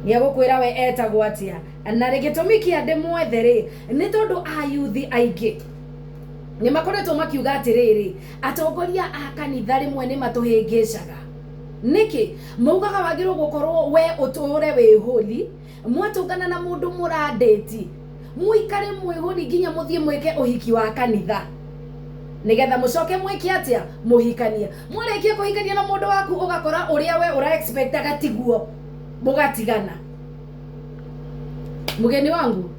Nĩegũkwĩra we etagwo atĩa na rĩ gĩtũmi kĩa ndĩmwethe rĩ nĩ tondũ ayuthi aingĩ nĩ makoretwo makiuga atĩrĩrĩ, atongoria a kanitha rĩmwe nĩ matũhĩngĩcaga. Nĩkĩ maugaga wagĩrĩirwo gũkorwo we ũtũre wĩ holy, mwatũngana na mũndũ mũrandĩti mũikare mwĩ holy nginya mũthiĩ mwĩke ũhiki wa kanitha nigetha mũcoke mwĩke atĩa, mũhikanie. Mwarĩkia kũhikania na mũndũ waku ũgakora ũrĩa we ũra expectaga tiguo, mũgatigana. Mgeni wangu,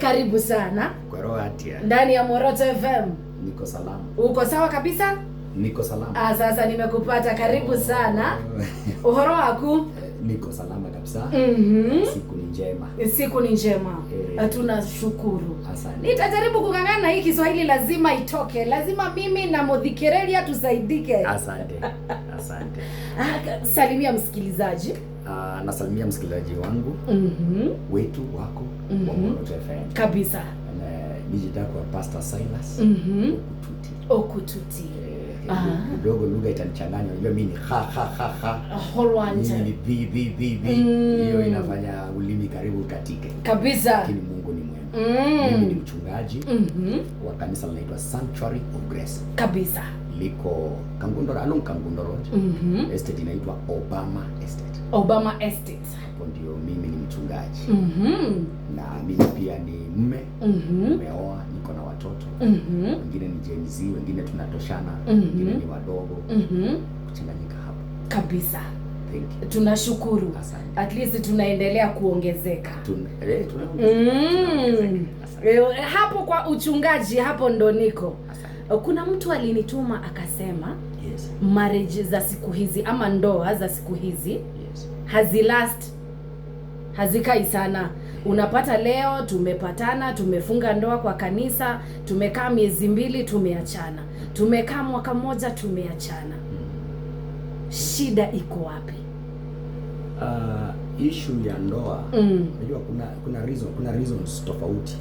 karibu sana. Kwero atia. Ndani ya Muoroto FM. Niko salama. Uko sawa kabisa? Niko salama. Ah, sasa nimekupata. Karibu sana. Uhoro waku? Niko salama kabisa. Siku ni njema. Siku ni njema. Tunashukuru. Asante. Nitajaribu kung'ang'ana, hii Kiswahili lazima itoke. Lazima mimi na Muthikereria tusaidike. Asante. Asante. Ah, salimia msikilizaji. Nasalimia msikilizaji wangu, wetu, wako wa Muoroto FM. Kabisa. Na nijitakwa Pastor Silas Okututi. Okututi. Kidogo lugha itanichanganya, unajua mimi ni ha ha ha ha. Holwanja. Mimi ni b b b b. Hiyo inafanya ulimi karibu ukatike. Kabisa. Lakini Mungu ni mwema. Mimi ni mchungaji wa kanisa linaloitwa Sanctuary of Grace. Kabisa. Liko Kangundo, along Kangundo Road. Estate inaitwa Obama Estate. Obama Estate. Hapo ndio mimi ni mchungaji. Na mimi pia ni mume. Nimeoa, niko na watoto. Wengine ni Gen Z, wengine tunatoshana, wengine ni wadogo. Kuchanganyika hapo. Kabisa. Thank you. Tunashukuru. Asante. At least tunaendelea kuongezeka. Tunaongezeka. Asante. Hapo kwa uchungaji hapo ndo niko. Asante. Kuna mtu alinituma akasema Yes. marriage za siku hizi ama ndoa za siku hizi hazilast, hazikai sana. Unapata leo tumepatana, tumefunga ndoa kwa kanisa, tumekaa miezi 2 tumeachana, tumekaa mwaka mmoja tumeachana. Shida iko wapi? Issue ya ndoa, unajua kuna reasons tofauti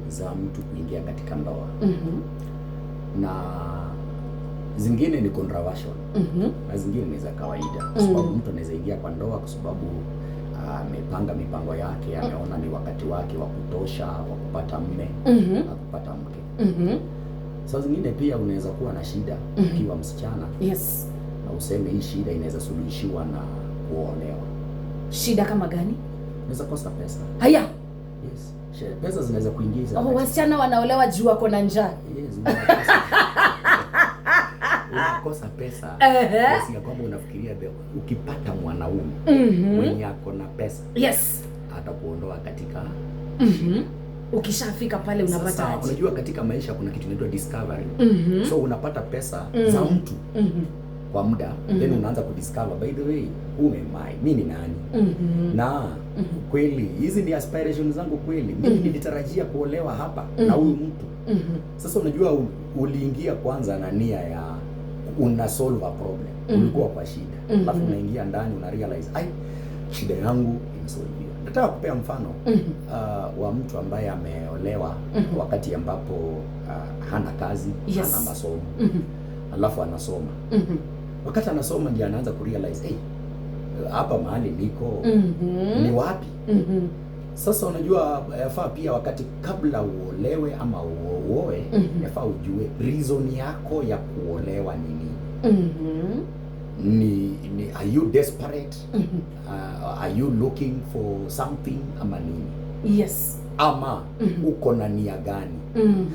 za mtu kuingia katika ndoa. Na zingine ni controversial. Na zingine ni za kawaida. Kwa sababu mtu anaweza ingia kwa ndoa kwa sababu amepanga mipango yake, ameona ni wakati wake wa kutosha wa kupata mume, na kupata mke. Saa zingine pia unaweza kuwa na shida ukiwa msichana. Na useme hii shida inaweza suluhishiwa na kuolewa. Shida kama gani? Unaweza kosa pesa. Haya. Yes. Pesa zinaweza kuingiza. Oh, wasichana wanaolewa juu wako na njaa. Yes, unakosa. Unakosa pesa. Kiasi ya kwamba unafikiria ukipata mwanaume mwenye ako na pesa, atakuondoa katika Ukishafika pale unapata Sasa, aje? Unajua katika maisha kuna kitu inaitwa discovery. So unapata pesa za mtu kwa muda, then unaanza kudiscover, by the way, who am I? Mimi ni nani? Na kweli hizi ni aspirations zangu kweli. Mimi nilitarajia kuolewa hapa na huyu mtu. Sasa unajua uliingia kwanza na nia ya una solve a problem. Ulikuwa kwa shida. Alafu unaingia ndani una realize, ai, shida yangu imesolviwa. Nataka kupea mfano wa mtu ambaye ameolewa wakati ambapo hana kazi, hana masomo. Alafu anasoma. Wakati anasoma ndiye anaanza kurealize, hey, hapa mahali niko ni wapi? Sasa unajua yafaa pia wakati kabla uolewe ama uoe, yafaa ujue reason yako ya kuolewa ni nini. Are you desperate? Are you looking for something ama nini? Ama uko na nia gani?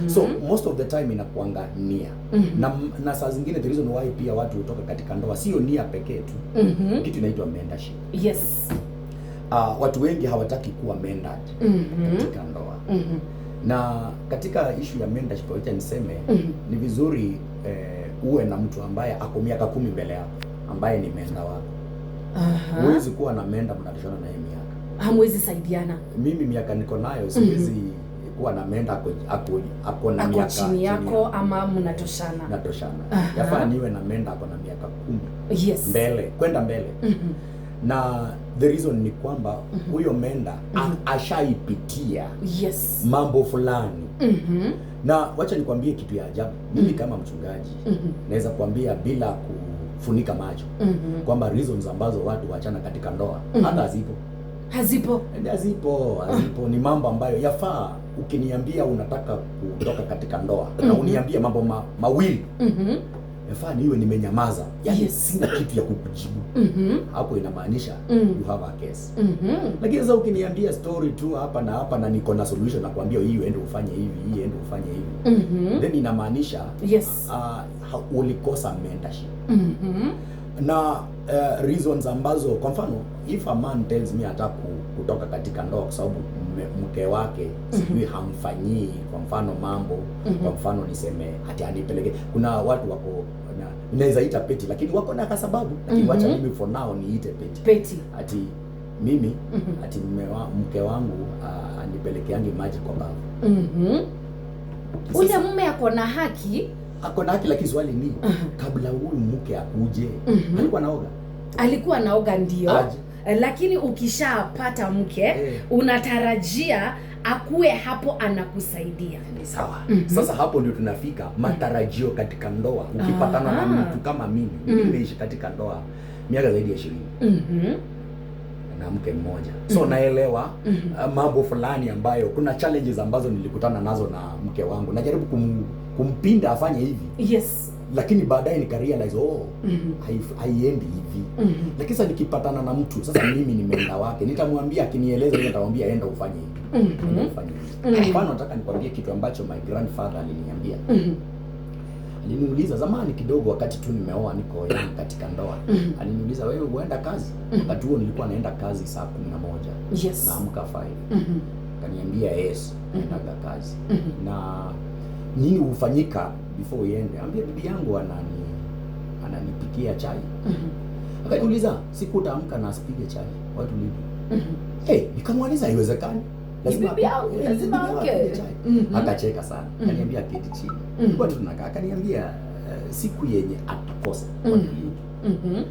So most of the time inakuanga nia. Na saa zingine the reason why pia watu hutoka katika ndoa sio nia pekee tu. Kitu inaitwa mentorship. Watu wengi hawataki kuwa mentored katika ndoa. Na katika issue ya mentorship, wacha niseme, ni vizuri uwe na mtu ambaye ako miaka 10 mbele yako, ambaye ni mentor wako. Huwezi kuwa na mentor mnatoshana naye miaka. Hamwezi saidiana. Mimi miaka niko nayo siwezi kuwa na mentor ako na Ako miaka chini chini yako yangu. ama mnatoshana. Natoshana. Yafaa niwe na mentor ako na miaka 10. Mbele, kwenda mbele. Na the reason ni kwamba huyo mentor ashaipitia mambo fulani. Na wacha nikwambie kitu ya ajabu. Mimi kama mchungaji naweza kuambia bila kufunika macho kwamba reasons ambazo watu waachana katika ndoa hata hazipo. Hazipo. Hazipo, hazipo. Ni mambo ambayo yafaa ukiniambia unataka kutoka katika ndoa na uniambie mambo mawili, yafaa niwe nimenyamaza, yaani sina kitu ya kukujibu. Hapo inamaanisha you have a case. Lakini sasa ukiniambia story tu hapa na hapa na niko na solution na kuambia hii uende ufanye hivi, hii uende ufanye hivi, then inamaanisha ulikosa mentorship. Na reasons ambazo, kwa mfano, if a man tells me ataka kutoka katika ndoa kwa sababu mke wake sijui hamfanyii kwa mfano mambo, kwa mfano niseme ati anipeleke, kuna watu wako na naweza ita peti lakini wako na sababu, lakini wacha mimi for now niite peti. Peti. Ati mimi ati mke wangu anipelekeangi maji kwa bafu. Ule mume ako na haki. Ako na haki, lakini swali ni kabla huyu mke akuje alikuwa naoga? Alikuwa naoga ndio. Lakini ukishapata mke unatarajia akuwe hapo anakusaidia. Ni sawa. Sasa hapo ndio tunafika matarajio katika ndoa. Ukipatana na mtu kama mimi, nimeishi katika ndoa miaka zaidi ya 20. Na mke mmoja. So naelewa mambo fulani ambayo kuna challenges ambazo nilikutana nazo na mke wangu. Najaribu kumpinda afanye hivi. Yes. Lakini baadaye nikarealize haiendi hivi. Lakini sasa nikipatana na mtu, sasa mimi ni mentor wake, nitamwambia, akinieleza hivi nitamwambia enda ufanye hivi. Enda ufanye hivi. Mfano nataka nikwambie kitu ambacho my grandfather aliniambia. Aliniuliza zamani kidogo wakati tu nimeoa, niko young katika ndoa. Aliniuliza, wewe huenda kazi? Wakati huo nilikuwa naenda kazi saa 11. Yes. Naamka 5. Akaniambia yes, naenda kazi. Na nini hufanyika before uende? Ambia bibi yangu ananipikia chai. Akaniuliza, siku utaamka na asipige chai, watu lipi? Nikamwuliza haiwezekani. Lazima bibi yangu, lazima amke. Chai. Akacheka sana. Akaniambia keti chini. Tulikuwa tunakaa, akaniambia siku yenye atakosa watu lipi.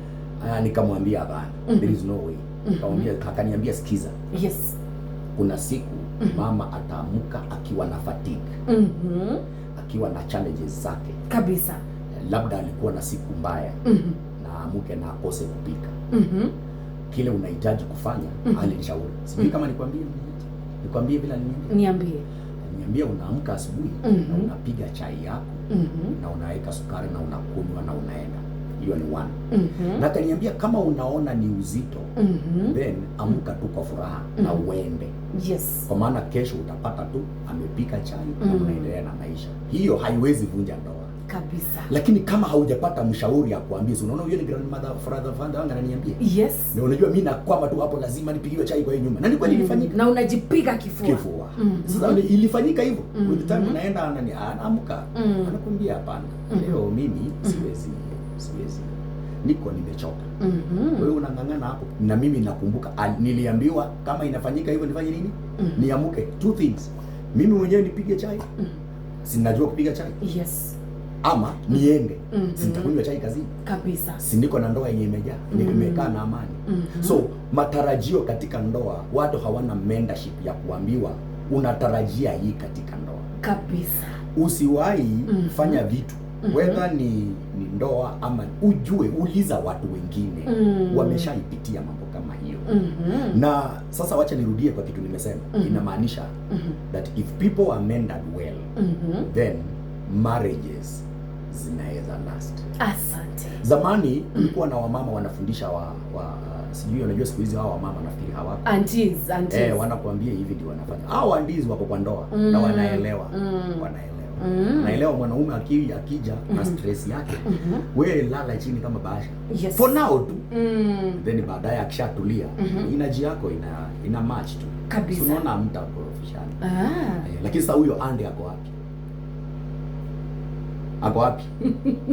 Nikamwambia hapana, there is no way. Nikamwambia, akaniambia sikiza. Yes. Kuna siku mama ataamka akiwa na fatigue. Akiwa na challenges zake. Kabisa. Labda alikuwa na siku mbaya. Na amuke na akose kupika. Kile unahitaji kufanya, alinishauri. Sijui kama nikwambie, nikwambie bila nini? Niambie. Niambie, unaamka asubuhi na unapiga chai yako na unaweka sukari na unakunywa na unaenda. Hiyo ni one. Na akaniambia kama unaona ni uzito, then amka tu kwa furaha na uende. Yes. Kwa maana kesho utapata tu amepika chai na unaendelea na maisha. Hiyo haiwezi vunja ndoa. Kabisa. Lakini kama haujapata mshauri akuambie, unaona huyo ni grandmother father wangu ananiambia. Yes. Na unajua mimi nakwama tu hapo, lazima nipigiwe chai kwa hiyo nyumba. Na ni kweli ilifanyika. Na unajipiga kifua. Sasa ilifanyika hivyo. With time unaenda anaamka. Anakuambia hapana. Leo mimi siwezi. Niko nimechoka. Wewe unang'ang'ana hapo. Na mimi nakumbuka niliambiwa kama inafanyika hivyo nifanye nini? Niamke. Two things. Mimi mwenyewe nipige chai. Sinajua kupiga chai. Yes. Ama niende. Sitakunywa chai kazini. Kabisa. Si niko na ndoa yenye imejaa, nimekaa na amani. So matarajio katika ndoa, watu hawana mentorship ya kuambiwa unatarajia hii katika ndoa. Kabisa. Usiwahi fanya vitu whether ni ndoa ama ujue, uliza watu wengine wameshaipitia mambo kama hiyo. Na sasa wacha nirudie kwa kitu nimesema. Inamaanisha that if people are mentored well, then marriages zinaweza last. Asante. Zamani kulikuwa na wamama wanafundisha wa sijui, unajua siku hizi hao wamama nafikiri hawako. Aunties. Wanakuambia hivi ndio wanafanya. Hao aunties wako kwa ndoa na wanaelewa. Wanaelewa. Naelewa mwanaume akija na stress yake, wewe lala chini kama bahasha. Yes. For now tu. Then baadaye akishatulia, energy yako ina match tu. Kabisa. Unaona mtakorofishana. Lakini sasa huyo ande ako wapi? Ako wapi?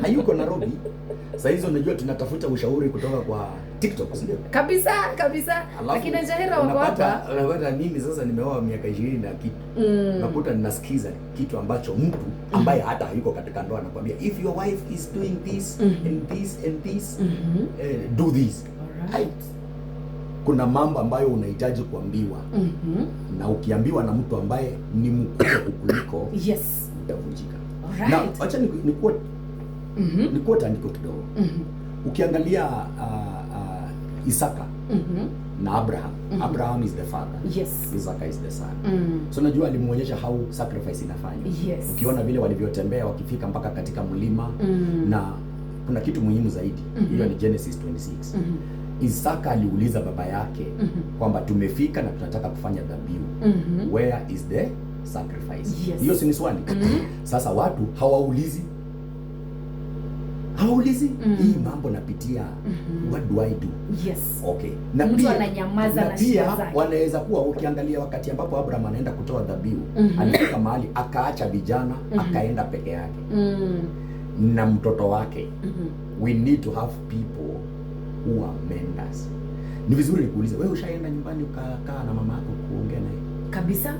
Hayuko Nairobi. Sasa hizo unajua tunatafuta ushauri kutoka kwa TikTok, sio? Kabisa, kabisa. Lakini Njahira wako hapa. Unapata mimi sasa nimeoa miaka 20 na kitu. Unakuta ninasikiza kitu ambacho mtu ambaye hata hayuko katika ndoa anakuambia if your wife is doing this and this and this, do this. Alright. Kuna mambo ambayo unahitaji kuambiwa. Na ukiambiwa na mtu ambaye ni mkubwa kukuliko, yes, utavunjika. Alright. Na acha nikuote andiko kidogo. Ukiangalia Isaka na Abraham. Abraham is the father. Isaac is the son. So najua alimuonyesha how sacrifice inafanywa. Ukiona vile walivyotembea wakifika mpaka katika mlima, na kuna kitu muhimu zaidi, hiyo ni Genesis 26. Isaka aliuliza baba yake kwamba tumefika na tunataka kufanya dhabihu, where is the sacrifice? Hiyo si ni swali? Sasa watu hawaulizi hii mambo napitia, what do I do? Okay. Na Mtu pia, ananyamaza na na shida pia zake. Wanaweza kuwa, ukiangalia wakati ambapo Abraham anaenda kutoa dhabihu, alifika mahali akaacha vijana, akaenda peke yake na mtoto wake. We need to have people who are mentors. Ni vizuri nikuulize, wewe ushaenda nyumbani ukakaa na mama yako kuongea naye? Kabisa,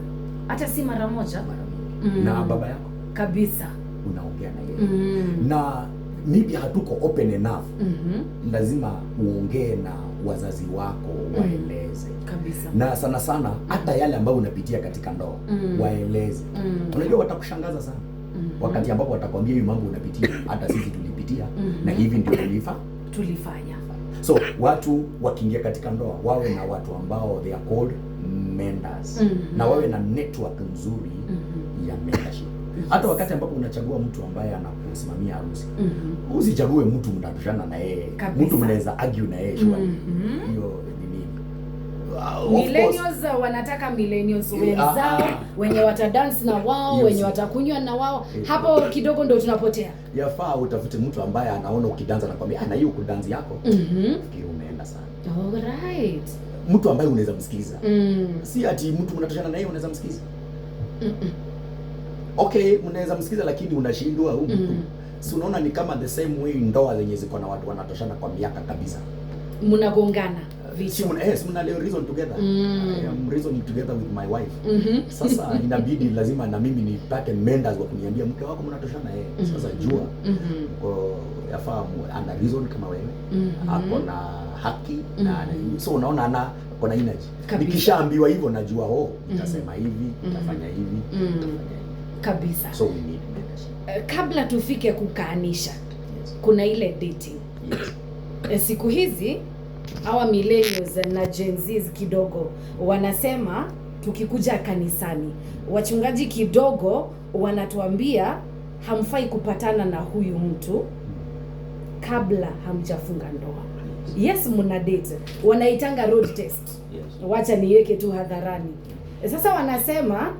hata si mara moja. Mara mingi. Na baba yako Kabisa. Unaongea na yeye? Na maybe hatuko open enough. Lazima uongee na wazazi wako, waeleze, na sana sana hata yale ambayo unapitia katika ndoa, waeleze. Unajua watakushangaza sana wakati ambapo watakwambia, hiyo mambo unapitia hata sisi tulipitia, na hivi ndio tulifa Tulifanya. So watu wakiingia katika ndoa wawe na watu ambao they are called mentors, na wawe na network nzuri ya mentorship. Hata wakati ambapo unachagua mtu ambaye anakusimamia harusi, usichague mtu mnatoshana na yeye, mtu mnaweza argue na yeye surely. Hiyo ni nini? Of course, Millennials wanataka millennials wenzao wenye watadance na wao, wenye watakunywa na wao. Hapo kidogo ndo tunapotea. Yafaa utafute mtu ambaye anaona ukidansa anakwambia, "Ah, na hiyo kudansi yako fikiri umeenda sana." Alright. Mtu ambaye unaweza msikiza, si ati mtu mnatoshana na yeye unaweza msikiza. Okay, mnaweza msikiza lakini unashindwa huyu mtu, si unaona ni kama the same way ndoa zenye ziko na watu wanatoshana kwa miaka kabisa, Mnagongana si vichwa. mna, si mna leo reason together. I am reasoning together with my wife. Sasa inabidi lazima na mimi nipate mentors wa kuniambia, mke wako mnatoshana yeye, sasa jua kwa yafaa ana reason kama wewe, ako na haki na so unaona ako na energy. Nikishaambiwa hivyo najua, oh, nitasema hivi, nitafanya hivi, nitafanya hivi. So we need mentorship. Kabla tufike kukaanisha, kuna ile dating. Siku hizi hawa millennials na Gen Zs kidogo wanasema tukikuja kanisani, wachungaji kidogo wanatuambia hamfai kupatana na huyu mtu kabla hamjafunga ndoa. Yes, mna date, wanaitanga road test. Wacha niweke tu hadharani. Sasa wanasema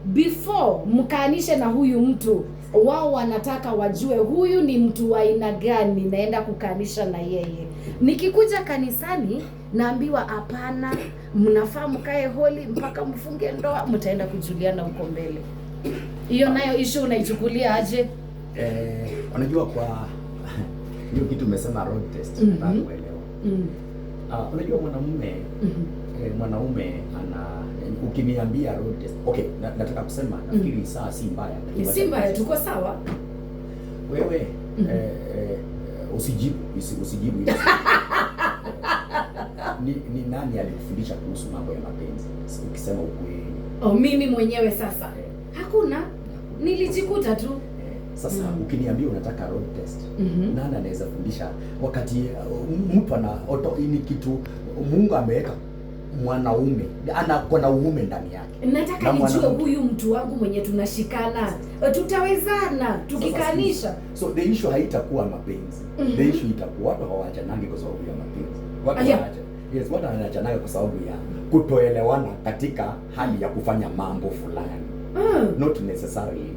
before mkaanishe na huyu mtu, wao wanataka wajue huyu ni mtu wa aina gani naenda kukaanisha na yeye. Nikikuja kanisani naambiwa hapana, mnafaa mkae holy mpaka mfunge ndoa, mtaenda kujuliana huko mbele. Hiyo nayo issue unaichukulia aje? Unajua kwa hiyo kitu umesema, road test, nataka kuelewa. Ah, unajua mwanamume, mwanaume ana, ukiniambia road test, okay, nataka kusema nafikiri saa si mbaya, lakini Si mbaya, tuko sawa. Wewe usijibu, usijibu hilo. Ni nani alikufundisha kuhusu mambo ya mapenzi, ukisema ukweli? Oh, mimi mwenyewe sasa hakuna, nilijikuta tu. Sasa ukiniambia unataka road test, nani anaweza fundisha wakati mtu ana oto, ni kitu Mungu ameweka mwanaume ana kuna uume ndani yake. Nataka Na nijue mwanamke. huyu mtu wangu mwenye tunashikana, tutawezana tukikaanisha. So the issue haitakuwa mapenzi. The issue itakuwa watu hawaachanangi kwa sababu ya mapenzi. Watu wanaacha. Yes, watu wanaachananga kwa sababu ya kutoelewana katika hali ya kufanya mambo fulani. Not necessarily.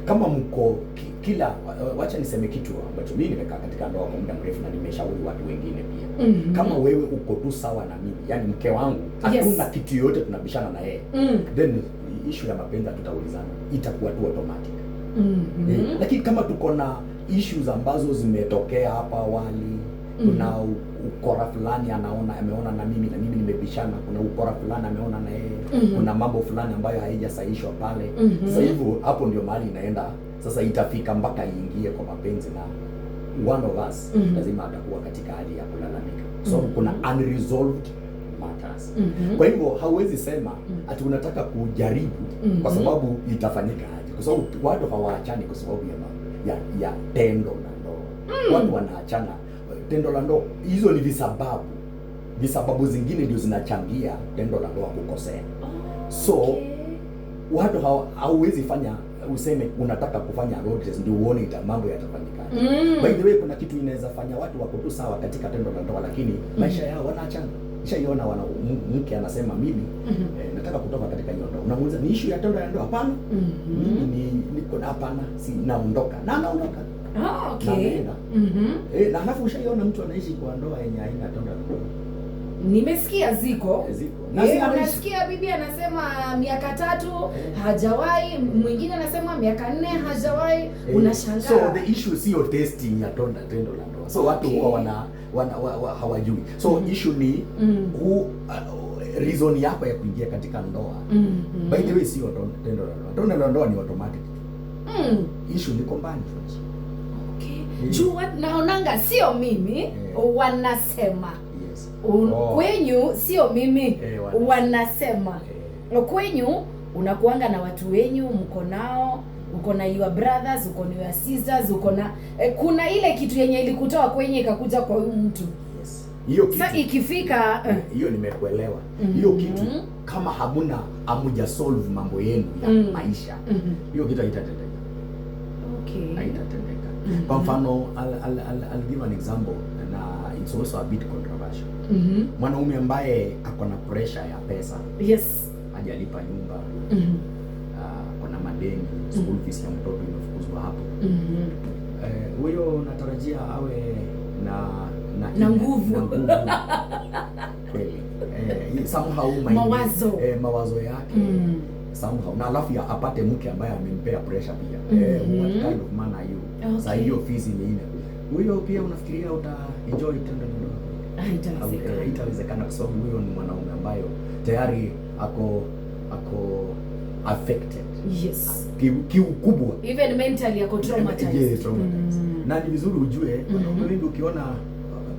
Kama mko kila, wacha niseme kitu ambacho mimi nimekaa katika ndoa kwa muda mrefu na nimeshauri watu wengine pia. Kama wewe uko tu sawa na mimi, yani mke wangu, hatuna kitu yoyote tunabishana na yeye, then issue ya mapenzi hatutaulizana, itakuwa tu automatic. Lakini kama tuko na issues ambazo zimetokea hapa awali, kuna ukora fulani anaona, ameona na mimi nimebishana, kuna ukora fulani ameona na yeye, kuna mambo fulani ambayo haijasahihishwa pale. Sasa hivyo hapo ndio mahali inaenda sasa, itafika mpaka iingie kwa mapenzi na one of us lazima atakuwa katika hali ya kulalamika, so kuna unresolved matters. Kwa hivyo hauwezi sema ati unataka kujaribu, kwa sababu itafanyika aje? Kwa sababu watu hawaachani kwa sababu ya tendo la ndoa. Watu wanaachana tendo la ndoa, hizo ni visababu Visababu zingine ndio zinachangia tendo la ndoa kukosea. So Okay. watu hauwezi fanya useme unataka kufanya road test ndio uone mambo yatafanyika. By the way, kuna kitu inaweza fanya watu wako tu sawa katika tendo la ndoa, lakini maisha yao wanaachana. Nishaiona mke anasema mimi nataka kutoka katika hiyo ndoa. Unamuuliza ni issue ya tendo ya ndoa? Hapana. Mimi ni niko hapana, si naondoka. Na anaondoka. Ah, okay. Na ameenda. Na halafu ushaiona mtu anaishi kwa ndoa yenye haina tendo la ndoa? Nimesikia ziko. Ziko. Na si anaishi. Unasikia bibi anasema miaka 3 hajawahi, mwingine anasema miaka 4 hajawahi, unashangaa. So the issue sio testing ya tendo la ndoa. So watu huwa hawajui. So issue ni reason yako ya kuingia katika ndoa. By the way, sio tendo la ndoa. Tendo la ndoa ni automatic. Issue ni combined. Okay. Juu naonanga sio mimi, wanasema. Yes. Kwenyu sio mimi, wanasema. Kwenyu unakuanga na watu wenyu, mko nao, uko na your brothers, uko na your sisters, uko na kuna ile kitu yenye ilikutoa kwenye ikakuja kwa huyu mtu. Yes. Hiyo kitu. Sasa ikifika Hiyo nimekuelewa. Hiyo kitu kama hamuja solve mambo yenu ya maisha, hiyo kitu haitatendeka. Okay. Haitatendeka. Kwa mfano, I'll give an example, na it's also a bit controversial. Mwanaume ambaye ako na pressure ya pesa, hajalipa nyumba, ako na madeni, school fees ya mtoto imefukuzwa hapo. Huyo natarajia awe na Na nguvu. Na nguvu. Kweli. Somehow Mawazo. Mawazo yake. Somehow. Na alafu apate mke ambaye amempea pressure pia. What kind of man are you? Sasa hiyo fees ni ile. Huyo pia unafikiria uta enjoy tendo la ndoa? Haitawezekana. Haitawezekana kwa sababu huyo ni mwanaume ambayo tayari ako affected. Yes. Kiukubwa. Even mentally ako traumatized. Yeah, traumatized. Na ni vizuri ujue wanaume wengi ukiona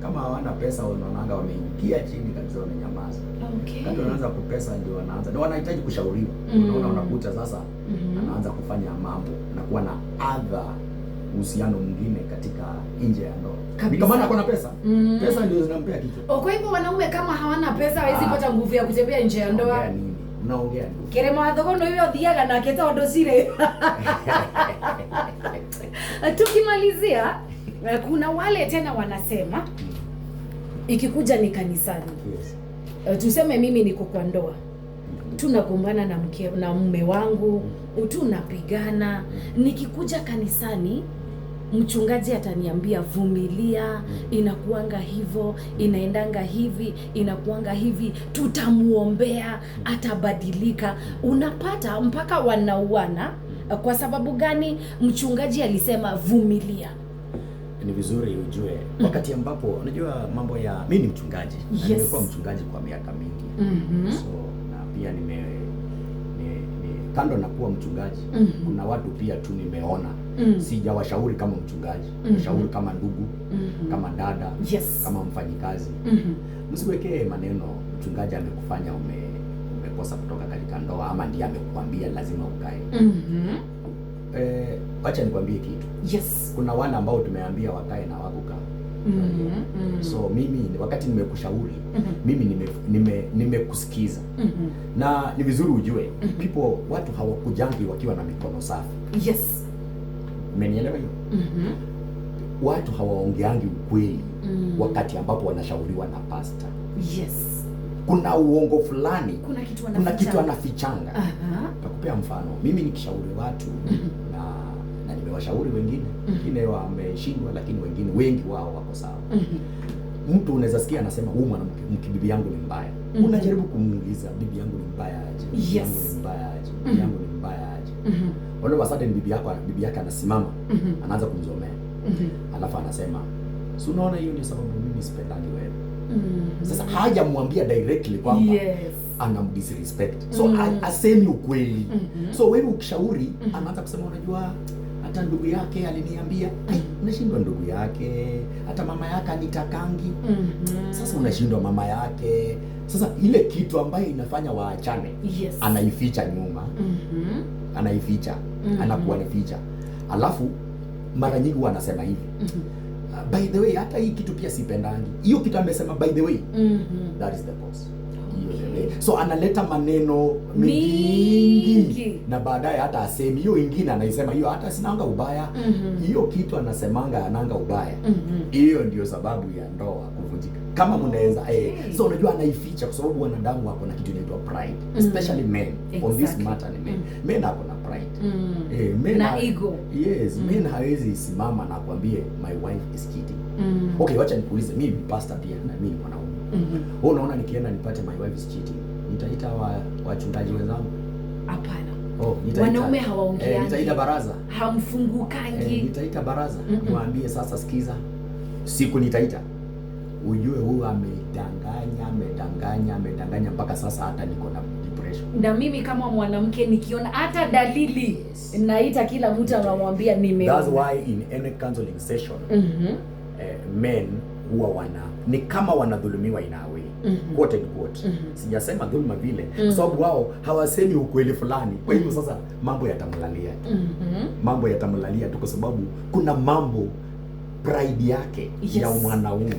kama hawana pesa wanaonanga wameingia chini kabisa, wamenyamaza. Kati wanaanza kupesa ndio wanaanza. Ndio wanahitaji kushauriwa. Unaona, unakuta sasa anaanza kufanya mambo na kuwa na other uhusiano mwingine katika nje ya ndoa. Ni kama ana pesa. Pesa ndio zinampea kichwa. Kwa hivyo wanaume kama hawana pesa hawezi pata nguvu ya kutembea nje ya ndoa. Unaongea nini? Unaongea nini? Kirema wathogo ndio hiyo thiaga nake tondu cire. Tukimalizia, kuna wale tena wanasema ikikuja ni kanisani. Tuseme mimi niko kwa ndoa. Tunagombana na mke na mume wangu, tunapigana. Nikikuja kanisani mchungaji ataniambia vumilia, inakuanga hivyo, inaendanga hivi, inakuanga hivi, tutamuombea, atabadilika. Unapata mpaka wanauana. Kwa sababu gani? Mchungaji alisema vumilia. Ni vizuri ujue wakati ambapo unajua mambo ya mimi ni mchungaji. Na nimekuwa mchungaji kwa miaka mingi. So na pia kando na kuwa mchungaji, kuna watu pia tu nimeona. Sijawashauri kama mchungaji, nashauri kama ndugu, kama dada, kama mfanyikazi. Msiwekee maneno mchungaji amekufanya umekosa kutoka katika ndoa ama ndiye amekuambia lazima ukae. Acha nikwambie kitu. Kuna wana ambao tumeambia wakae na hawakukaa. So mimi wakati nimekushauri, mimi nimekusikiza. Na ni vizuri ujue, people, watu hawakujangi wakiwa na mikono safi. Umenielewa hiyo? Watu hawaongeangi ukweli wakati ambapo wanashauriwa na pastor. Kuna uongo fulani, Kuna kitu kuna wanafichanga. kitu anafichanga. Nakupea mfano, mimi nikishauri watu na nimewashauri wengine, wengine wameshindwa, lakini wengine wengi wao wako sawa. Mtu unaweza sikia anasema huyu mwanamke, mke bibi yangu ni mbaya. Unajaribu kumuuliza bibi yangu ni mbaya aje? Bibi yangu ni mbaya aje? Bibi yangu ni mbaya aje? All of a sudden bibi yake anasimama, anaanza kumzomea. Alafu anasema, si unaona hiyo ndio sababu mimi sipendangi wewe. Sasa hajamwambia directly kwamba anamdisrespect. So asemi ukweli. So wewe ukishauri, anaanza kusema unajua hata ndugu yake aliniambia. Ai, unashindwa ndugu yake, hata mama yake anitakangi. Sasa unashindwa mama yake. Sasa ile kitu ambayo inafanya waachane, anaificha nyuma. Anaificha. Anakuwa anaficha. Alafu mara nyingi huwa anasema hivi. By the way, hata hii kitu pia sipendangi. Hiyo kitu amesema by the way, that is the cause. Hiyo. So analeta maneno Mingi. mingi na baadaye hata asemi hiyo ingine, anaisema hiyo hata sinanga ubaya. Hiyo kitu anasemanga ananga ubaya. Hiyo ndio sababu ya ndoa kuvunjika. Kama mnaweza so unajua anaificha kwa sababu wanadamu wako na kitu inaitwa pride, especially men. On this matter ni men. Men ako na pride. Men Na ego. Yes, men hawezi simama na kuambie my wife is cheating. Okay, wacha nikuulize, mimi ni pastor pia na mimi ni mwanaume. Wewe unaona nikienda nipate my wife is cheating, nitaita wachungaji wenzangu? Hapana. Oh, nitaita, Wanaume hawaongeangi. Nitaita baraza. Hamfungukangi. Nitaita baraza niwaambie sasa, sikiza, siku nitaita ujue huyu amedanganya, amedanganya, amedanganya mpaka sasa hata niko na depression. Na mimi kama mwanamke nikiona hata dalili, naita kila mtu, anamwambia nimeona. That's why in any counseling session, men huwa wana ni kama wanadhulumiwa in a way, quote and quote. Sijasema dhuluma vile, kwa sababu wao hawasemi ukweli fulani. Kwa hivyo sasa mambo yatamlalia tu, mambo yatamlalia tu, kwa sababu kuna mambo pride yake ya mwanaume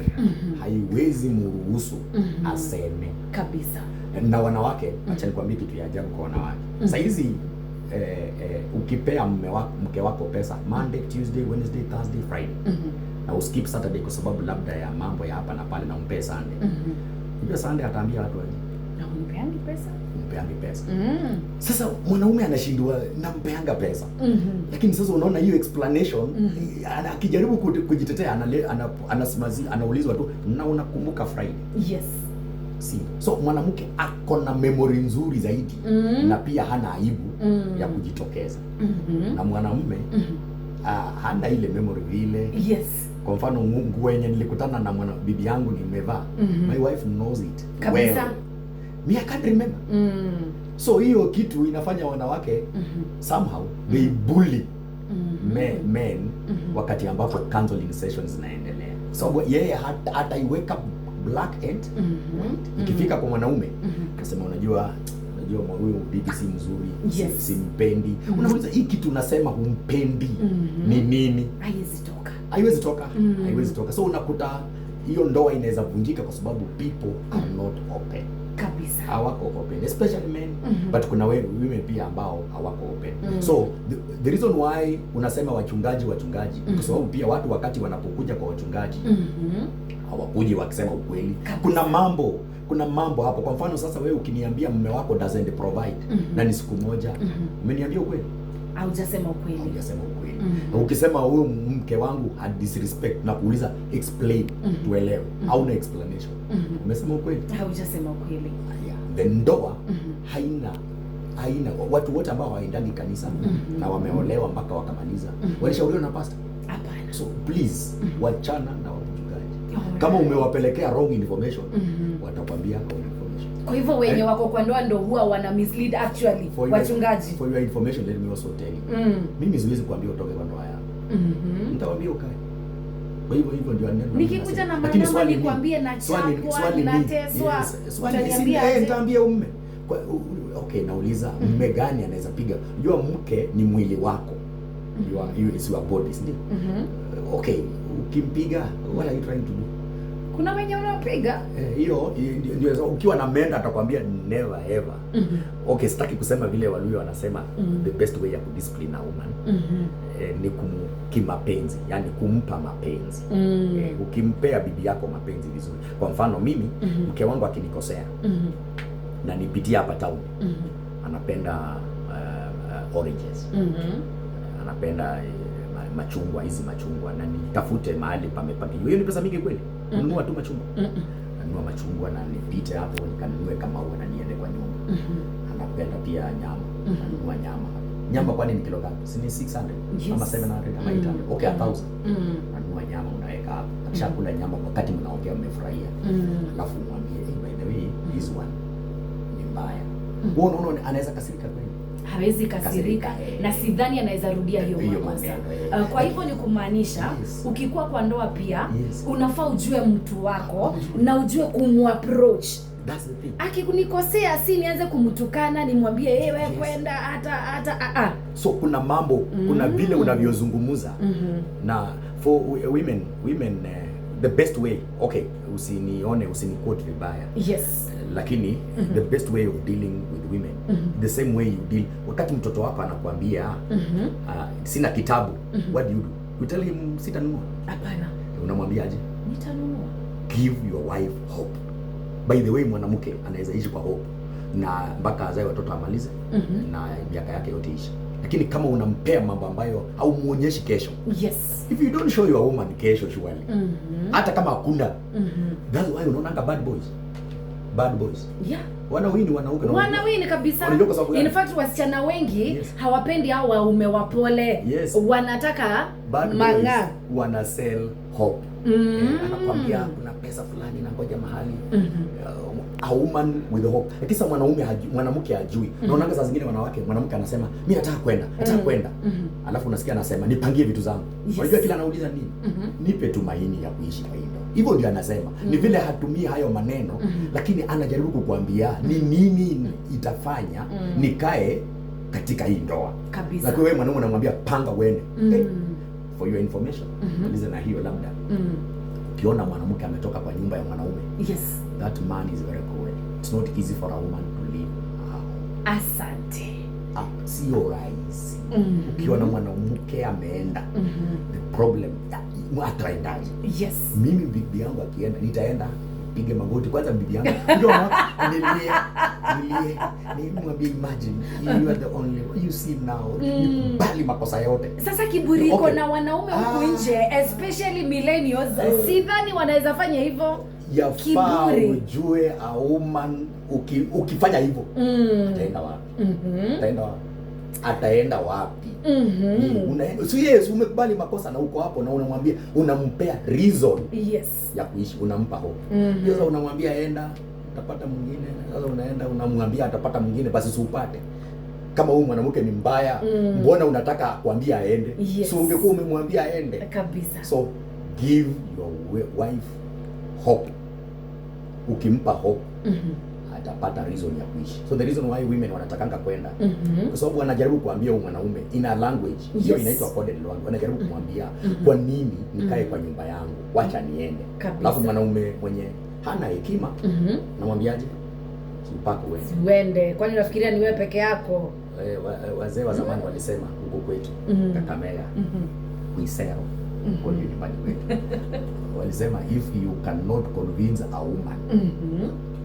haiwezi muruhusu aseme. Na wanawake, acha nikwambie kitu ya ajabu kwa wanawake. Saa hizi ukipea mume wako, mke wako pesa Monday, Tuesday, Wednesday, Thursday, Friday, na uskip Saturday kwa sababu labda ya mambo ya hapa na pale, na umpee Sunday. Hiyo Sunday ataambia watu aje? Na humpeangi pesa? Mpeangi pesa. Sasa mwanaume anashindwa, nampeanga pesa. Lakini sasa unaona hiyo explanation, akijaribu kujitetea, anaulizwa tu, na unakumbuka Friday? Si. So mwanamke ako na memory nzuri zaidi na pia hana aibu ya kujitokeza. Na mwanamume hana ile memory vile. Kwa mfano nguo yenye nilikutana na mwana bibi yangu nimevaa, my wife knows it well. Me, I can't remember. So hiyo kitu inafanya wanawake somehow they bully men wakati ambapo counseling sessions zinaendelea. So yeye ataiweka black and white. Ikifika kwa mwanaume, akasema unajua huyu bibi si mzuri, simpendi. Unauliza, hii kitu unasema humpendi ni nini? Haiwezi toka. Haiwezi toka. Haiwezi toka. So unakuta hiyo ndoa inaweza vunjika kwa sababu people are not open. Hawako open, especially men. But kuna women pia ambao hawako open. So the reason why unasema wachungaji, wachungaji, kwa sababu pia watu wakati wanapokuja kwa wachungaji, hawakuji wakisema ukweli. Kuna mambo hapo. Kwa mfano sasa wewe ukiniambia mume wako doesn't provide na ni siku moja, umeniambia ukweli? Haujasema ukweli. Hujasema ukweli. Na ukisema huyu mke wangu had disrespect, na kuuliza explain, tuelewe, hauna explanation. Umesema ukweli? Haujasema ukweli. Yeah. The ndoa haina watu wote ambao hawaendangi kanisa na wameolewa mpaka wakamaliza, walishauriwa na pastor? Hapana. So please, wachana na wachungaji. Kama umewapelekea wrong information, watakwambia wrong information. Kwa hivyo wenye wako kwa ndoa ndo huwa wana mislead actually wachungaji. For your information, let me also tell you, mimi siwezi kuambia utoke kwa ndoa yako. Nitawaambia ukae. Kwa hivyo hivyo ndio neno la Nikikuja Mungu na nasema. Lakini manama swali ni- nikwambie nachapwa, swali ni- nateswa, yes, swali ni- utaniambia aje? nitaambia umme. Okay, nauliza, mme gani anaweza piga? Unajua mke ni mwili wako. You is your body, si ndio? Okay, ukimpiga, what are you trying to do? Kuna wenye unapiga. Hiyo ndio ukiwa na menda atakwambia never ever. Okay, sitaki kusema vile Waluya wanasema the best way ya kudiscipline a woman ni kimapenzi, yani kumpa mapenzi. Ukimpea bibi yako mapenzi vizuri. Kwa mfano mimi, mke wangu akinikosea na nipitia hapa town, anapenda oranges. Anapenda machungwa, hizi machungwa, na nitafute mahali pamepakiwa. Hiyo ni pesa mingi kweli? Kununua tu machungwa. Nanunua machungwa na nipite hapo nikanunue kama huwa na niende kwa nyumba. Anapenda pia nyama. Nanunua nyama hapo. Nyama kwani ni kilo ngapi? Si ni 600 ama 700 ama 800? Okay, 1000. Nanunua nyama unaweka hapo. Akishakula nyama, wakati mnaongea mmefurahia. Alafu mwambie, hey, by the way, this one ni mbaya. Wewe unaona anaweza kasirika kweli? Hawezi kasirika, Kasirika, eh. na sidhani anaweza rudia hiyo Hiyo makosa. maneno, eh. Kwa hivyo ni kumaanisha ukikuwa kwa ndoa pia unafaa ujue mtu wako na ujue kumapproach. That's the thing. Akikunikosea, si nianze kumtukana, nimwambie hey, wewe kwenda hata hata ah, ah. So kuna mambo, kuna vile unavyozungumza na For women, the best way, okay, usinione, usiniquote vibaya, lakini the best way of dealing with women, the same way you deal wakati mtoto wako anakuambia, "Sina kitabu," what do you do? You tell him, "Sitanunua"? Hapana. Unamwambia aje? Nitanunua. Give your wife hope. By the way, mwanamke anaweza ishi kwa hope na mpaka azae watoto amalize na miaka yake yote ishi, lakini kama unampea mambo ambayo haumuonyeshi kesho, if you don't show your woman kesho, surely, hata kama hakuna, that's why unaonanga bad boys, bad boys wanawini wanaume na Wanawini kabisa. Unajua kwa sababu gani? In fact, wasichana wengi hawapendi hao waume wapole. Wanataka Bad boys mang'aa. Wana sell hope. Eh, anakwambia kuna pesa fulani nangoja mahali. A woman with hope. Lakini sasa mwanaume hajui, mwanamke hajui. Naonanga saa zingine wanawake, mwanamke anasema, "Mi nataka kwenda, nataka kwenda," alafu unasikia anasema, "Nipangie vitu zangu." Unajua kila anauliza nini? "Nipe tumaini ya kuishi kwa hii ndoa." Hivyo ndio anasema. Ni vile hatumii hayo maneno, lakini anajaribu kukuambia ni nini itafanya nikae katika hii ndoa. Lakini wewe mwanaume unamwambia, "Panga uende." Eh, for your information, malize na hiyo labda, ukiona mwanamke ametoka kwa nyumba ya mwanaume, that man is very cruel. It's not easy for a woman to leave her home. Asante. Ah, sio rahisi. Ukiona mwanamke ameenda, the problem, ataendaje? Mimi bibi yangu akienda, nitaenda pige magoti kwanza bibi yangu. Ndio nilie, nilie, nimwambie, "Imagine you are the only one you see now." Nikubali makosa yote. Sasa kiburi iko na wanaume huku nje, especially millennials, sidhani wanaweza fanya hivyo. Yafaa Kiburi. ujue a woman, ukifanya hivyo, ataenda wapi? Ataenda wapi? Ataenda wapi? Unaenda, si yes, umekubali makosa na uko hapo na unamwambia, unampea reason ya kuishi, unampa hope. Sasa unamwambia, "Enda, utapata mwingine." Sasa unaenda unamwambia atapata mwingine, basi si upate. Kama huyu mwanamke ni mbaya, mbona unataka kuambia aende? Si ungekuwa umemwambia aende? Kabisa. So give your wife hope. Ukimpa hope, atapata reason ya kuishi. So the reason why women wanatakanga kwenda, kwa sababu wanajaribu kuambia huyu mwanaume in a language hiyo inaitwa coded language, wanajaribu kumwambia, "Kwa nini nikae kwa nyumba yangu? Wacha niende." Alafu mwanaume mwenye hana hekima, namwambiaje? "Si upake uende." Uende, kwani unafikiria ni wewe peke yako? Eh, wazee wa zamani walisema huko kwetu Kakamega, Kuisero, huko ndio nyumbani kwetu, walisema, if you cannot convince a woman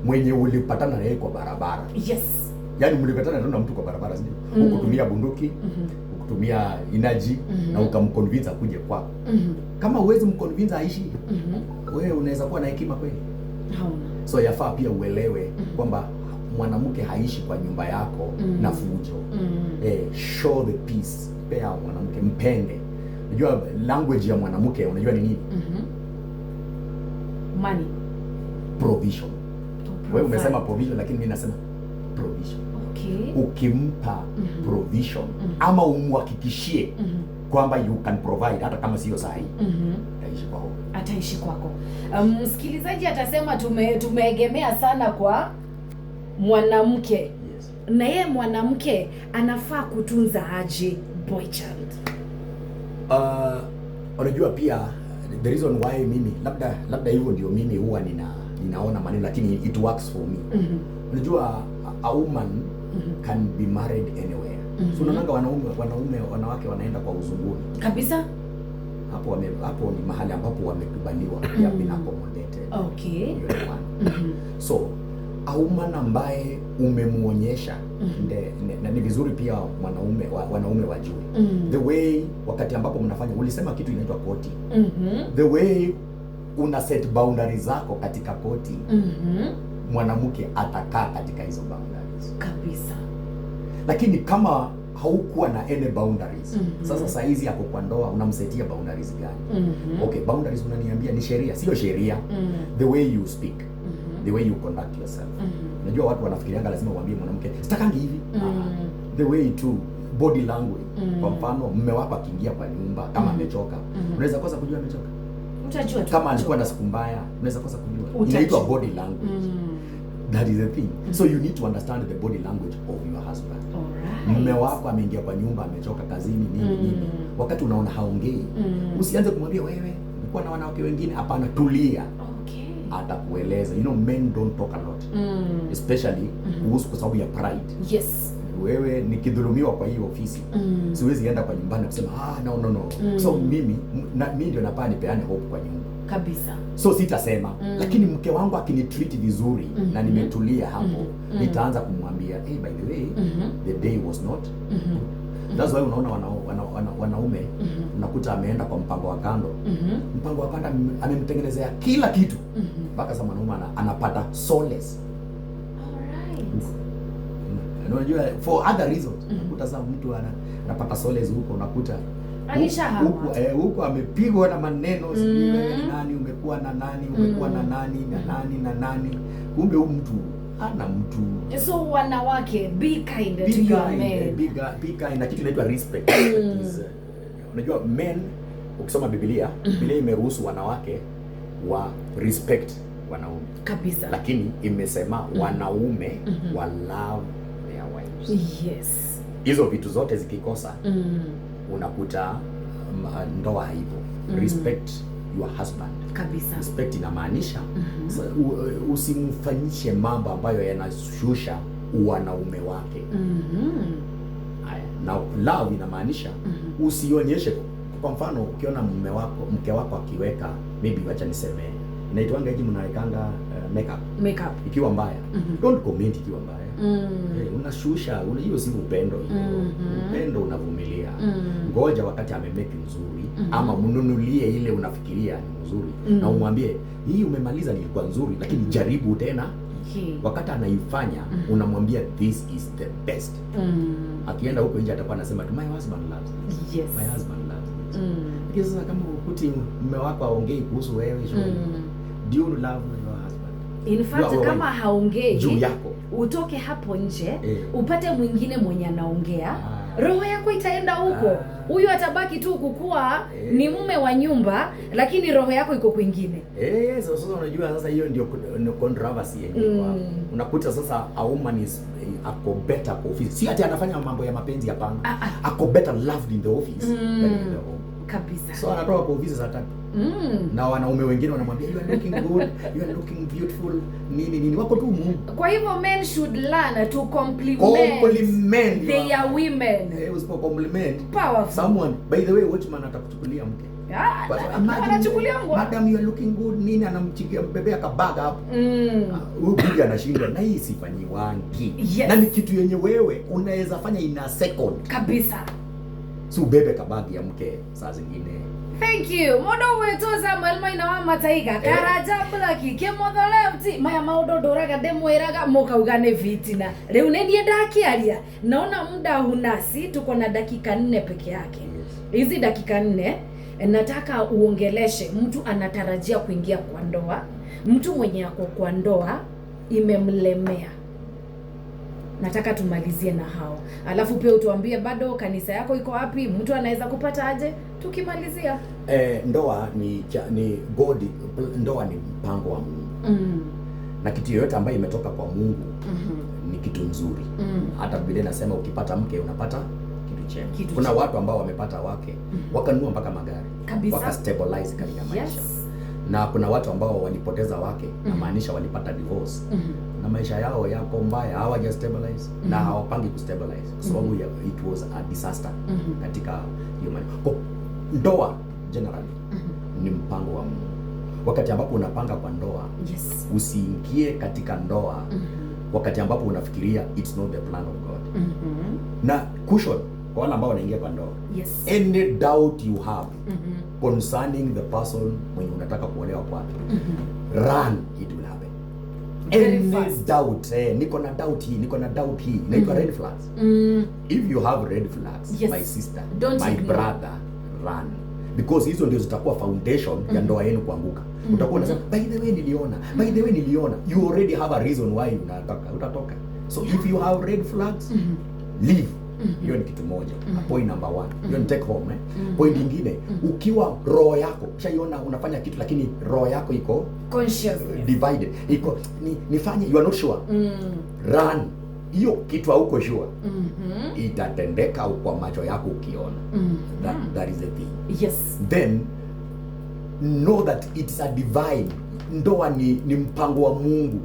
mwenye ulipatana naye kwa barabara, yaani mlipatana tu na mtu kwa barabara, sio ukutumia bunduki, ukutumia energy, na ukamconvince akuje kwako, kama huwezi mconvince aishi, wewe unaweza kuwa na hekima kweli? Hauna. So yafaa pia uelewe kwamba mwanamke haishi kwa nyumba yako na fujo. Eh, show the peace. Pea mwanamke, mpende. Unajua language ya mwanamke, unajua ni nini? Money. Provision. To Wewe umesema provide. provision, lakini mimi nasema provision. Ukimpa provision ama umhakikishie kwamba you can provide hata kama sio sahihi, ataishi kwa hope. Ataishi kwako. Msikilizaji atasema tumeegemea sana kwa mwanamke. Na yeye mwanamke anafaa kutunza aje boy child? Unajua pia the reason why mimi labda hivyo ndio mimi huwa ninaona maneno, lakini it works for me. Unajua a woman can be married anywhere. So unaonanga wanaume wanawake wanaenda kwa uzunguni. Hapo ni mahali ambapo wamekubaliwa, they have been accommodated. Hiyo ni one. So a woman ambaye umemuonyesha, na ni vizuri pia wanaume wajue the way wakati ambapo mnafanya, ulisema kitu inaitwa courting, the way una set boundaries zako katika courting, mwanamke atakaa katika hizo boundaries. Lakini kama haukuwa na any boundaries, sasa saizi ako kwa ndoa, unamsetia boundaries gani? Okay, boundaries unaniambia ni sheria? Sio sheria. The way you speak, the way you conduct yourself. Unajua watu wanafikirianga lazima uambie mwanamke, "Sitakangi hivi." Ah, the way to body language. Kwa mfano, mme wako akiingia kwa nyumba kama amechoka, unaweza kosa kujua amechoka. Utajua tu. Kama alikuwa na siku mbaya, unaweza kosa kujua. Utajua. Inaitwa body language. That is the thing. So you need to understand the body language of your husband. Alright. Mume wako ameingia kwa nyumba, amechoka kazini, nini nini, wakati unaona haongei, usianze kumwambia wewe umekuwa na wanawake wengine. Hapana, tulia. Atakueleza. Men don't talk a lot, especially kuhusu, kwa sababu ya pride. Wewe, nikidhulumiwa kwa hii ofisi, siwezi enda kwa nyumbani na kusema, "Ah, no, no, no." So mimi mimi ndio nafaa nipeane hope kwa nyumba. So sitasema, lakini mke wangu akinitreat vizuri na nimetulia hapo, nitaanza kumwambia, "Hey, by the way, the day was not." That's why unaona wanaume unakuta ameenda kwa mpango wa kando. Mpango wa kando amemtengenezea kila kitu mpaka sasa mwanaume anapata solace. Na unajua, for other reasons, unakuta sasa mtu anapata solace huko, unakuta Alishahama. huku amepigwa na maneno, sijui wewe ni nani, umekuwa na nani, umekuwa na nani na nani na nani, kumbe huyu mtu ana mtu. So wanawake, be kind Be to your kind, men. Be kind na kitu inaitwa respect. Respect is, unajua men, ukisoma Biblia, Biblia imeruhusu wanawake wa respect wanaume, lakini imesema wanaume wa love their wives. Hizo vitu zote zikikosa, unakuta ndoa haipo. Respect your husband. Respect inamaanisha usimfanyishe mambo ambayo yanashusha wanaume wake. Haya, na love inamaanisha usionyeshe, kwa mfano, ukiona mume wako, mke wako akiweka, maybe, wacha niseme, inaitwanga hiji mnawekanga, makeup, Makeup. ikiwa mbaya, don't comment ikiwa mbaya. Eh, unashusha hiyo si upendo hiyo. Upendo unavumilia. Ngoja wakati amemake nzuri, ama mnunulie ile unafikiria ni mzuri, na umwambie, "Hii umemaliza, nilikuwa nzuri, lakini jaribu tena." Wakati anaifanya, unamwambia, "This is the best." Akienda huko nje atakuwa anasema tu, "My husband loves this. My husband loves this." Lakini sasa kama ukuti mume wako aongei kuhusu wewe, surely, do you love your husband? In fact, Your kama wife. haongei, Juu yako. Utoke hapo nje, upate mwingine mwenye anaongea, roho yako itaenda huko. Huyu atabaki tu kukua ni mume wa nyumba, lakini roho yako iko kwingine. Eh, so sasa unajua sasa hiyo ndio controversy yenye iko hapo. Unakuta sasa a woman is ako better kwa office. Si ati anafanya mambo ya mapenzi, hapana. Ah, ah. Ako better loved in the office than in the home. So anatoka kwa ofisi saa 3. Na wanaume wengine wanamwambia, "You are looking good, you are looking beautiful," nini nini, wako tu Mungu. Kwa hivyo men should learn to compliment, Compliment their women. Eh, usipo compliment Powerful. someone, by the way, watchman atakuchukulia mke. Ah, But imagine, anachukulia mbwa. "Madam, you are looking good," nini, anamchikia mbebea kabaga hapo. Huyu bibi anashindwa na hii sifanyiwangi. Na ni kitu yenye wewe unaweza fanya in a second. Si ubebe kabagi ya mke saa zingine. Thank you. Mundu gwitwo Samuel Maina wa Mataiga, Karanja Black Kimotho left, maya maundu nduraga ndimwiraga mukauga ni fitina. Riu ni niĩ ndakiaria, naona muda hunasi, tuko na dakika 4 peke yake. Hizi dakika 4 nataka uongeleshe mtu anatarajia kuingia kwa ndoa, mtu mwenye ako kwa ndoa imemlemea. Nataka tumalizie na hao, alafu pia utuambie bado kanisa yako iko wapi, mtu anaweza kupata aje, tukimalizia. Eh, ndoa ni God, ndoa ni mpango wa Mungu. Na kitu yoyote ambayo imetoka kwa Mungu ni kitu nzuri. Hata Biblia inasema ukipata mke unapata kitu chema. Kitu Kuna chema. watu ambao wamepata wake, wakanunua mpaka magari, wakastabilize katika maisha. Na kuna watu ambao walipoteza wake, namaanisha walipata divorce, na maisha yao yako mbaya, hawaja stabilize na hawapangi kustabilize kwa sababu it was a disaster katika hiyo Kwa ndoa generally ni mpango wa Mungu. Wakati ambapo unapanga kwa ndoa, usiingie katika ndoa wakati ambapo unafikiria it's not the plan of God. Na caution kwa wale ambao wanaingia kwa ndoa, any doubt you have concerning the person mwenye unataka kuolewa kwake, run, it will happen. Very Any fast. doubt, niko na doubt hii, niko na doubt hii, inaitwa red flags. If you have red flags, my sister, Don't my ignore. brother, run, because hizo ndio zitakuwa foundation ya ndoa yenu kuanguka. Utakuwa unasema, "By the way niliona, by the way niliona." You already have a reason why unataka utatoka. So if you have red flags, leave. Hiyo ni kitu moja, point number one. Hiyo ni take home, eh. Point ingine, ukiwa roho yako ushaiona unafanya kitu lakini roho yako iko Consciousness. divided, iko nifanye, you are not sure, run. Hiyo kitu hauko sure itatendeka kwa macho yako ukiona. That is the thing. Then know that it's a divine, ndoa ni mpango wa Mungu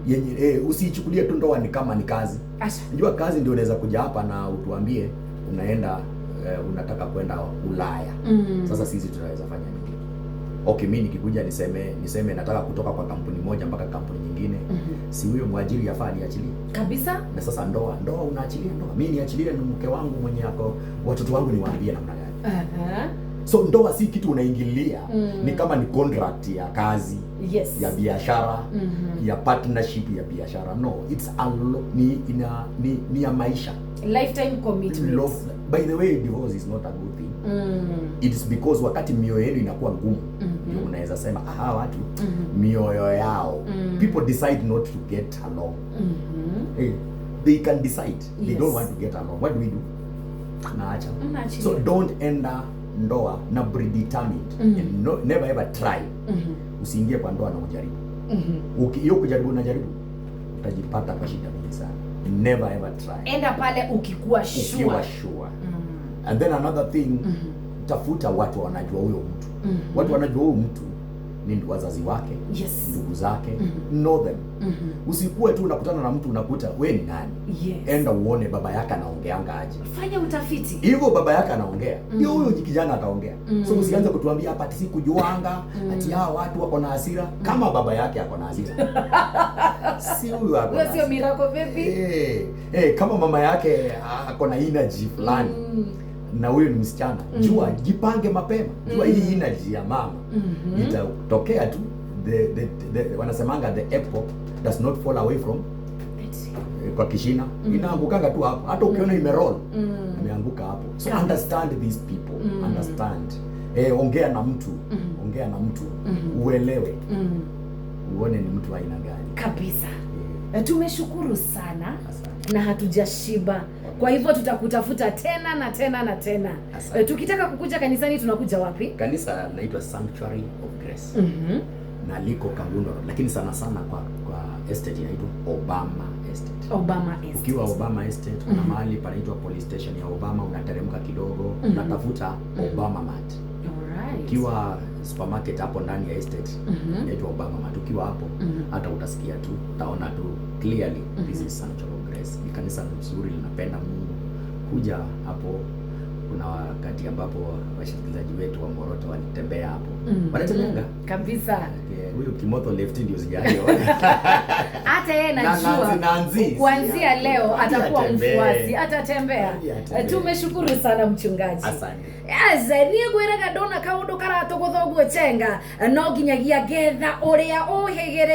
yenye usiichukulie tu ndoa ni kama ni kazi. Asha. Unajua kazi ndio unaweza kuja hapa na utuambie unaenda unataka kwenda Ulaya. Sasa sisi tunaweza fanya nini? Okay, mi nikikuja niseme nataka kutoka kwa kampuni moja mpaka kampuni nyingine, si huyo mwajiri afaa niachilie? Kabisa. Na sasa ndoa unaachilia ndoa, mi niachilie ni mke wangu mwenye ako watoto wangu, niwaambie namna gani? So ndoa si kitu unaingilia, ni kama ni contract ya kazi, ya biashara, ya partnership ya biashara. No, it's a ni, ina, ni ya maisha. Lifetime commitment. Love, by the way, divorce is not a good thing. It is because wakati mioyo yenu inakuwa ngumu, ndio unaweza sema, aha, watu mioyo yao, people decide not to get along. Hey, they can decide they don't want to get along. What do we do? Naacha. Mnaachilia. So don't enter ndoa na predetermined, and no, never ever try. Usiingie kwa ndoa na ujaribu. Hiyo kujaribu, unajaribu, utajipata kwa shida mingi sana. Never ever try. Enda pale ukikuwa sure. Ukiwa sure. And then another thing, tafuta watu wanajua huyo mtu. Watu wanajua huyo mtu ni wazazi wake, ndugu zake. Know them. Usikuwe tu unakutana na mtu, unakuta we ni nani. Enda uone baba yake anaongeanga aje. Fanya utafiti. Hivyo baba yake anaongea, ndio huyo kijana ataongea. So usianze kutuambia hapa ati sikujuanga, ati hao watu wako na hasira. Kama baba yake ako na hasira, si huyu ako na Huyo sio hasira. miracle baby. Kama mama yake ako na energy fulani na huyo ni msichana, jua, jipange mapema, jua hii energy ya mama itatokea tu. Wanasemanga the apple does not fall away from kwa kishina. Inaangukanga tu hapo. Hata ukiona imeroll, imeanguka hapo. So understand these people. Understand, ongea na mtu, ongea na mtu uelewe, uone ni mtu aina gani. Kabisa. Tumeshukuru sana Asante. Na hatujashiba, kwa hivyo tutakutafuta tena na tena na tena. Asante. Tukitaka kukuja kanisani tunakuja wapi? Kanisa linaitwa Sanctuary of Grace na liko Kangundo Road, lakini sana sana kwa estate inaitwa Obama Estate. Obama Estate. Ukiwa Obama Estate, kuna mahali panaitwa police station ya Obama, unateremka kidogo, unatafuta Obama Mart. Ukiwa supermarket hapo ndani ya estate inaitwa Obama Mart, ukiwa hapo hata utasikia tu, utaona tu clearly this is Sanctuary of Grace. Ni kanisa nzuri, linapenda Mungu. Kuja hapo, kuna wakati ambapo wasikilizaji wetu wa Moroto walitembea hapo, wanatembeanga. Kabisa. Huyu Kimotho Left ndio sijaiona. Hata yeye najua Nancy, Nancy. Kuanzia leo atakuwa Atembee. mfuasi, atatembea. Atembee. Tumeshukuru sana, mchungaji. Asante. Yes, niĩ ngwĩraga ndona kaũndũ karatũgũtha ũguo chenga no nginyagia ngetha ũrĩa ũhĩgĩrĩire.